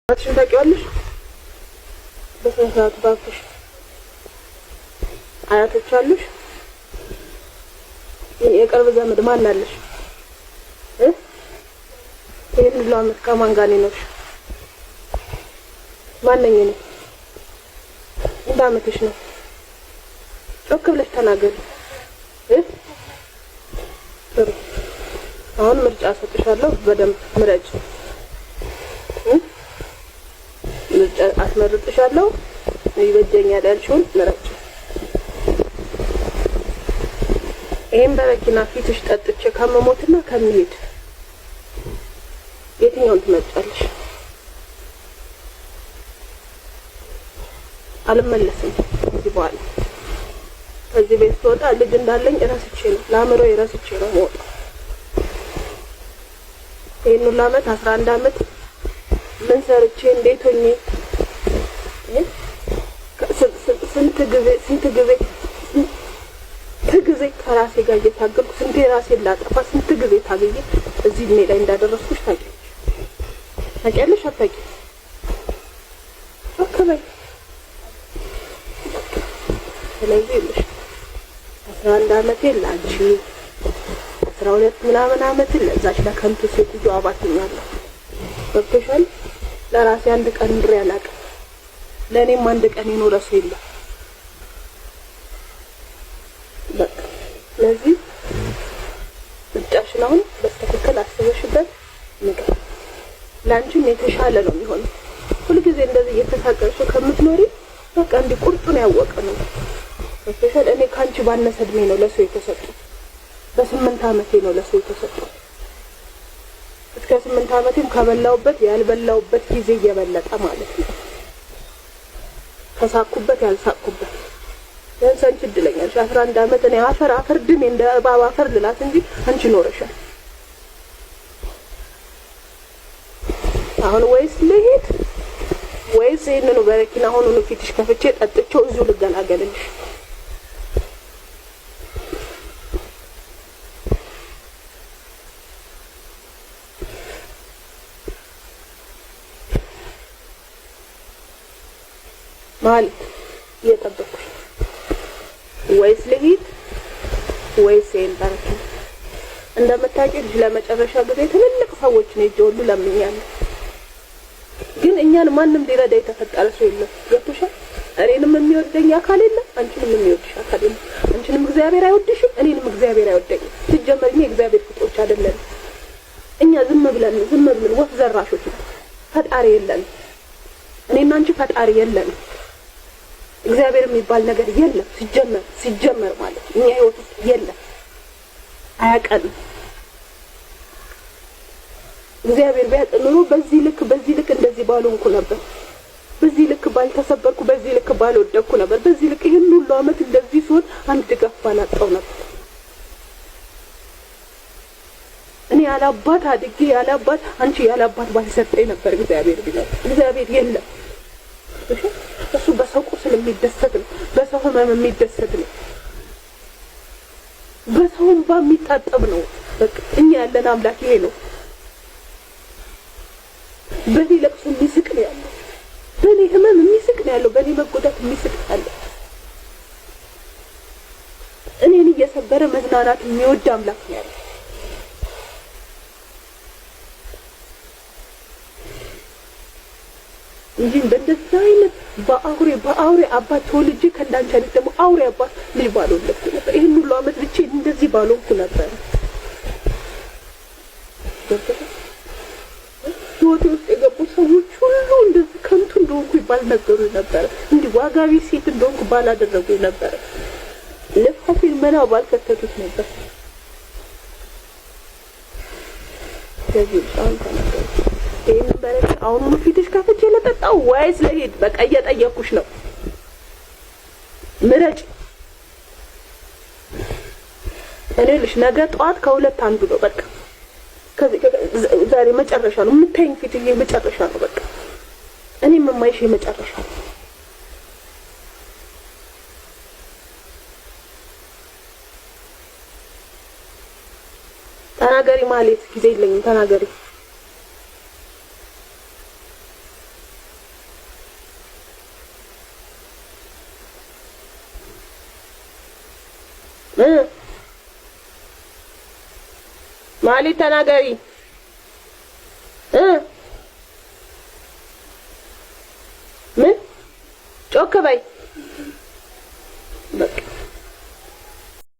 አባትሽን ታውቂዋለሽ? በስነ ስርዓቱ ባክሽ። አያቶች አሉሽ? የቅርብ ዘመድ ማን አለሽ? ይህን ሁሉ አመት ከማን ጋር ነው የኖርሽው? ማነኝ እኔ? ስንት አመትሽ ነው? ጮክ ብለሽ ተናገሪ። ጥሩ። አሁን ምርጫ ሰጥሻለሁ። በደንብ ምረጭ። ምርጫ አስመርጥሻለሁ። ይበጀኛል ያልሽውን ምረጭ። ይሄን በመኪና ፊትሽ ጠጥቼ ከመሞትና ከመሄድ የትኛውን ትመርጫለሽ? አልመለስም ከዚህ በኋላ። ከዚህ ቤት ስወጣ ልጅ እንዳለኝ እረስቼ ነው፣ ለአእምሮዬ ረስቼ ነው የምወጣው። ይሄን ሁሉ አመት 11 አመት ምን ሰርቼ እንዴት ሆኜ ስንት ጊዜ ስንት ጊዜ ስንት ጊዜ ከራሴ ጋር እየታገልኩ ስንቴ ራሴን ላጠፋ ስንት ጊዜ ታግዬ እዚህ እድሜ ላይ እንዳደረስኩሽ ታውቂያለሽ። ታውቂያለሽ አታውቂም? ጮክ በይ። ስለዚህ ይኸውልሽ 11 አመቴ ለአንቺ፣ 12 ምናምን አመት ለዛች ለከንቱ ሴትዮ አባትኛለሁ። ገብቶሻል? ለራሴ አንድ ቀን ኑሬ አላውቅም። ለእኔም አንድ ቀን የኖረ ሰው የለም። በቃ ስለዚህ ምርጫሽን አሁን በትክክል አስበሽበት ንገር። ለአንቺም የተሻለ ነው የሚሆነው። ሁልጊዜ እንደዚህ እየተሳቀቅሽ ከምትኖሪ በቃ እንዲህ ቁርጡን ያወቀ ነው። ገብቶሻል? እኔ ከአንቺ ባነሰ እድሜ ነው ለሰው የተሰጡት። በ8 አመቴ ነው ለሰው የተሰጡት። እስከ 8 አመቴም ከበላውበት ያልበላውበት ጊዜ እየበለጠ ማለት ነው። ከሳኩበት ያልሳኩበት ቢያንስ አንቺ እድለኛ ነሽ። 11 አመት እኔ አፈር አፈር ድሜ እንደ እባብ አፈር ልላት እንጂ አንቺ ኖረሻል። አሁን ወይስ ልሂድ ወይስ ይሄንኑ በረኪና አሁኑኑ ፊትሽ ከፍቼ ጠጥቼው እዚሁ ልገላገልልሽ? ማለት እየጠበኩሽ ወይስ ልሂድ ወይስ ይሄን በረኪና? እንደምታውቂው ልጅ ለመጨረሻ ጊዜ ትልልቅ ሰዎች ነው ሄጄ ሁሉ ለምኛለሁ። ግን እኛን ማንም ሊረዳ የተፈጠረ ሰው የለም። ገብቶሻል? እኔንም የሚወደኝ አካል የለም፣ አንቺንም የሚወድሽ አካል የለም። አንቺንም እግዚአብሔር አይወድሽም፣ እኔንም እግዚአብሔር አይወደኝም። ሲጀመር እኛ የእግዚአብሔር ፍጡሮች አይደለንም። እኛ ዝም ብለን ዝም ብለን ወፍ ዘራሾች ነን። ፈጣሪ የለንም። እኔና አንቺ ፈጣሪ የለንም። እግዚአብሔር የሚባል ነገር የለም። ሲጀመር ማለት እኛ ህይወት ውስጥ የለም፣ አያውቀንም። እግዚአብሔር ቢያውቅ ኖሮ በዚህ ልክ በዚህ ልክ እንደዚህ ባልሆንኩ ነበር፣ በዚህ ልክ ባልተሰበርኩ፣ በዚህ ልክ ባልወደቅኩ ነበር፣ በዚህ ልክ ይሄን ሁሉ አመት እንደዚህ ሲሆን አንድ ድጋፍ ባላጣው ነበር። እኔ ያላባት አድጌ ያላባት አንቺ ያላባት ባልሰጠኝ ነበር እግዚአብሔር ቢኖር። እግዚአብሔር የለም። እሺ እሱ በሰው ቁስል የሚደሰት ነው፣ በሰው ህመም የሚደሰት ነው፣ በሰው እንባ የሚታጠብ ነው። በቃ እኛ ያለን አምላክ ይሄ ነው። በኔ ለቅሶ የሚስቅ ነው ያለው፣ በኔ ህመም የሚስቅ ነው ያለው፣ በኔ መጎዳት የሚስቅ ነው ያለው። እኔን እየሰበረ መዝናናት የሚወድ አምላክ ነው ያለው። እንጂ በእንደዛ አይነት በአውሬ በአውሬ አባት ተወልጄ ከእንዳንቺ አይነት ደግሞ አውሬ አባት ልጅ ባልወለድኩ ነበር። ይሄን ሁሉ አመት ብቻዬን እንደዚህ ባልሆንኩ ነበር። ህይወቴ ውስጥ የገቡ ሰዎች ሁሉ እንደዚህ ከንቱ እንደሆንኩ ባልነገሩኝ ነበር። እንዲህ ዋጋ ቢስ ሴት እንደሆንኩ ባላደረጉኝ ነበር። ልፋቴን መና ባልከተቱት ነበር። ስለዚህ አሁን ተናገሩ። ይሄንን በረኪና አሁኑኑ ፊትሽ ከፍቼ ልጠጣው ወይስ ልሂድ? በቃ እየጠየኩሽ ነው። ምረጭ። እኔ ልሽ ነገ ጠዋት ከሁለት አንዱ ነው። በቃ ከዚህ ዛሬ መጨረሻ ነው የምታይኝ ፊት ይሄ መጨረሻ ነው። በቃ እኔም የማይሽ የመጨረሻ ነው። ተናገሪ ማለት ጊዜ የለኝም። ተናገሪ። እ ማህሌት ተናገሪ። እ ምን? ጮክ በይ።